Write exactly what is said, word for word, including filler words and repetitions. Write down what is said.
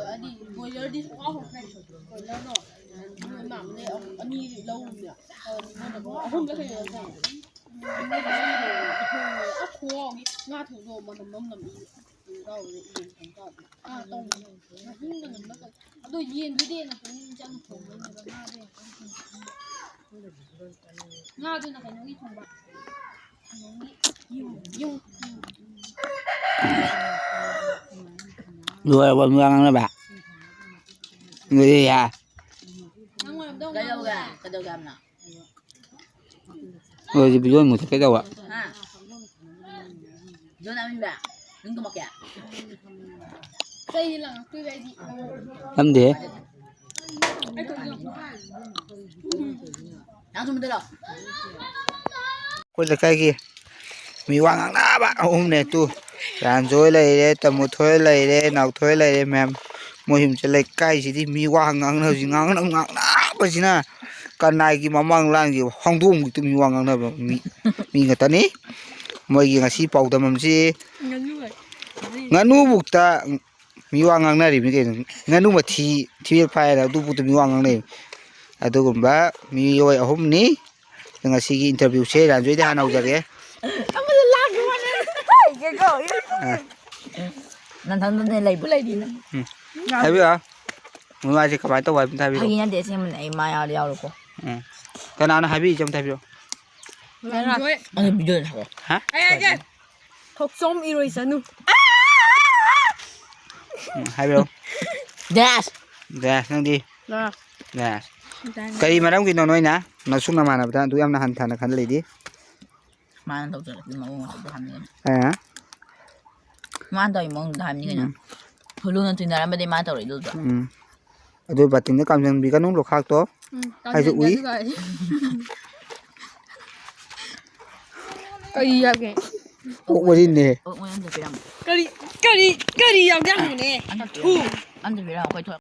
ꯍꯥꯏꯗꯤ ꯕꯣꯏꯂꯔꯗꯤ ꯁꯨꯡꯍꯥꯎ ꯍꯥꯎꯇ꯭ꯔꯦ꯫ ꯕꯣꯏꯂꯔꯗꯣ ꯃꯣꯏ ꯃꯥꯝꯃꯅ ꯑꯅꯤ ꯂꯧꯔꯨꯕꯅꯦ꯫ ꯑꯍꯨꯝꯂ ꯀꯩꯅꯣ ꯂꯧꯊꯣꯛꯑꯦ꯫ ꯑ, ꯈꯨꯍꯥꯎꯒꯤ ꯉꯥ ꯊꯣꯡꯗꯣ ꯃꯅꯝ ꯑꯃ ꯅꯝꯃꯤ꯫ ꯀꯩꯅꯣ ꯇꯧꯔꯦ, ꯌꯦꯟ ꯊꯣꯡ ꯇꯧꯔꯦ꯫ ꯑꯥ, ꯇꯧꯕꯅꯦ꯫ ꯃꯍꯤ ꯃꯅꯝ ꯑꯃ ꯀꯩ-, ꯑꯗꯣ ꯌꯦꯟꯗꯨꯗꯤ ꯍꯦꯟꯅ ꯄꯨꯛꯅꯤꯡ ꯆꯪꯅ ꯊꯣꯡꯕꯩꯅꯦꯕ, ꯉꯥꯗꯣ ꯌꯥꯝ ꯀꯟꯅ ꯊꯣꯡꯕ꯫ ꯉꯥꯗꯨꯅ ꯀꯩꯅꯣꯒꯤ ꯊꯣꯡꯕ꯫ ꯀꯩꯅꯣꯒꯤ ꯌꯨꯝ, ꯌꯨꯝ꯫ ꯂꯣꯏꯔꯕꯣ ꯃꯤ ꯋꯥ ꯉꯥꯡꯅꯕ? ꯂꯣꯏꯔꯦ ꯌꯥ꯫ ꯅꯪ ꯑꯣꯏꯔꯝꯗꯧ ꯀꯩꯗꯧꯒꯦ? ꯃꯥꯜꯂꯦ꯫ ꯀꯩꯗꯧꯒꯦ ꯍꯥꯏꯕꯅꯣ? ꯂꯣꯏꯔꯗꯤ ꯚꯤꯗꯤꯑꯣ ꯃꯨꯊꯠꯀꯦ ꯇꯧꯕ꯫ ꯍꯥ? ꯖꯣꯟ ꯑꯃꯤꯟꯕ, ꯅꯪ ꯀꯨꯝꯃꯛꯀꯦ? ꯆꯩ ꯂꯪꯉꯛꯇꯣꯏꯕ ꯑꯩꯗꯤ꯫ ꯅꯝꯗꯦꯍꯦ꯫ ꯅꯪ ꯁꯨꯝ ꯃꯨꯊꯠꯂꯣ꯫ ꯑꯩꯈꯣꯏ ꯂꯩꯀꯥꯏꯒꯤ ꯃꯤ ꯋꯥ ꯉꯥꯡꯅꯕ ꯑꯍꯨꯝꯅꯦ ꯇꯨ꯫ ꯔꯥꯟꯖꯣꯏ ꯂꯩꯔꯦ, ꯇꯃꯨꯊꯣꯏ ꯂꯩꯔꯦ, ꯅꯥꯎꯊꯣꯏ ꯂꯩꯔꯦ, ꯃꯌꯥꯝ꯫ ꯃꯣꯏ ꯑꯍꯨꯝꯁꯦ ꯂꯩꯀꯥꯏꯁꯤꯗꯤ ꯃꯤ ꯋꯥ ꯉꯥꯡꯅꯕꯁꯤ, ꯉꯥꯡꯅ-, ꯉꯥꯡꯅꯕꯁꯤꯅ ꯀꯅꯥꯒꯤ ꯃꯃꯥꯡ ꯂꯥꯡꯒꯤ ꯍꯧꯗꯣꯡꯃꯨꯛꯇ ꯃꯤ ꯋꯥ ꯉꯥꯡꯅꯕ ꯃꯤ, ꯃꯤ ꯉꯥꯛꯇꯅꯤ꯫ ꯃꯣꯏꯒꯤ ꯉꯁꯤ ꯄꯥꯎꯗꯝ ꯑꯃꯁꯤ ꯉꯥꯅꯨ ꯍꯥꯏ꯫ ꯉꯥꯅꯨꯕꯨꯛꯇ ꯃꯤ ꯋꯥ ꯉꯥꯡꯅꯔꯤꯕꯅꯤ ꯀꯩꯅꯣ꯫ ꯉꯥꯅꯨ ꯃꯊꯤ ꯊꯤꯕꯦꯠ ꯐꯥꯏ ꯍꯥꯏꯅ ꯑꯗꯨꯕꯨꯛꯇ ꯃꯤ ꯋꯥ ꯉꯥꯡꯅꯩ꯫ ꯑꯗꯨꯒꯨꯝꯕ ꯃꯤꯑꯣꯏ ꯑꯍꯨꯝꯅꯤ꯫ ꯉꯁꯤꯒꯤ ꯏꯟꯇꯔꯚꯤꯌꯨꯁꯦ ꯔꯥꯟꯖꯣꯏꯗ ꯍꯥꯟꯅ ꯍꯧꯖꯔꯒꯦ꯫ ꯑꯃꯗ ꯂꯥꯡꯒꯤ ꯋꯥꯅꯦ꯫ ꯑꯥ꯫ ꯅꯊꯟꯗꯅꯦ ꯂꯩꯕꯨ ꯂꯩꯔꯤꯅꯦ꯫ ꯎꯝ꯫ ꯍꯥꯏꯕꯤꯌꯨ꯫ ꯃꯃꯥꯁꯦ ꯀꯃꯥꯏꯅ ꯇꯧꯕ ꯍꯥꯏꯕ ꯑꯝꯇ ꯍꯥꯏꯕꯤꯔꯛꯑꯣ꯫ ꯐꯥꯒꯤ ꯅꯠꯇꯦ, ꯑꯁꯦꯡꯕꯅꯦ꯫ ꯑꯩ ꯃꯥ ꯌꯥꯎꯔꯗꯤ ꯌꯥꯎꯔꯣꯏꯀꯣ꯫ ꯎꯝ꯫ ꯀꯅꯥꯅ ꯍꯥꯏꯕꯤꯔꯤꯁꯦ ꯑꯝꯇ ꯍꯥꯏꯕꯤꯔꯛꯑꯣ꯫ ꯔꯥꯟꯖꯣꯏ꯫ ꯑꯗꯨ ꯚꯤꯗꯤꯑꯣꯗ ꯊꯥꯒꯠꯂꯣ꯫ ꯍꯥ? ꯑꯩ ꯍꯥꯏꯒꯦ꯫ ꯊꯣꯛꯆꯣꯝ ꯏꯔꯣꯏ ꯆꯅꯨ꯫ ꯎꯝ, ꯍꯥꯏꯕꯤꯔꯛꯑꯣ꯫ ꯗꯦꯁ꯫ ꯗꯦꯁ, ꯅꯪꯗꯤ? ꯗꯦꯁ꯫ ꯗꯦꯁ꯫ ꯀꯔꯤ ꯃꯔꯝꯒꯤꯅꯣ ꯅꯣꯏꯅ ꯅꯁꯨꯡ ꯅꯃꯥꯟꯅꯕꯗ ꯑꯗꯨ ꯌꯥꯝꯅ ꯍꯟꯊꯅ ꯈꯜꯂꯤꯗꯤ? ꯃꯥꯅ ꯇꯧꯖꯔꯛꯄ ꯃꯑꯣꯡ ꯑꯗꯨ ꯍꯥꯏꯕꯅꯤ꯫ ꯑꯦ? ꯃꯥꯅ ꯇꯧꯔꯤ ꯃꯑꯣꯡꯗꯨꯗ ꯍꯥꯏꯕꯅꯤ ꯀꯩꯅꯣ꯫ ꯎꯝ꯫ ꯂꯨꯅ ꯇꯤꯟꯅꯔꯝꯕꯗꯤ ꯃꯥ ꯇꯧꯔꯛꯏꯗꯨ ꯅꯠꯇ꯭ꯔꯣ? ꯎꯝ꯫ ꯑꯗꯨ ꯕꯥꯇꯤꯟꯗ ꯀꯥꯝꯖꯟꯕꯤꯒꯅꯨ, ꯂꯣꯈꯥꯛꯇꯣ꯫ ꯎꯝ, ꯑꯩꯁꯨ ꯎꯏ꯫ ꯀꯥꯝꯖꯟꯒꯦ ꯑꯗꯨꯒ ꯑꯩ꯫ ꯀꯔꯤ ꯌꯥꯒꯦ? ꯑꯣꯛ ꯃꯔꯤꯟꯅꯦ꯫ ꯑꯣꯛ ꯃꯔꯤꯟ ꯑꯝꯇ ꯄꯤꯔꯝꯃꯣ꯫ ꯀꯔꯤ, ꯀꯔꯤ, ꯀꯔꯤ ꯌꯥꯎꯒꯦ ꯍꯪꯕꯅꯦ? ꯑꯝꯇ ꯄꯤꯔꯝꯃꯣ꯫ ꯑꯝꯇ ꯄꯤꯔꯝꯃꯣ, ꯑꯩꯈꯣꯏ ꯊꯣꯛ-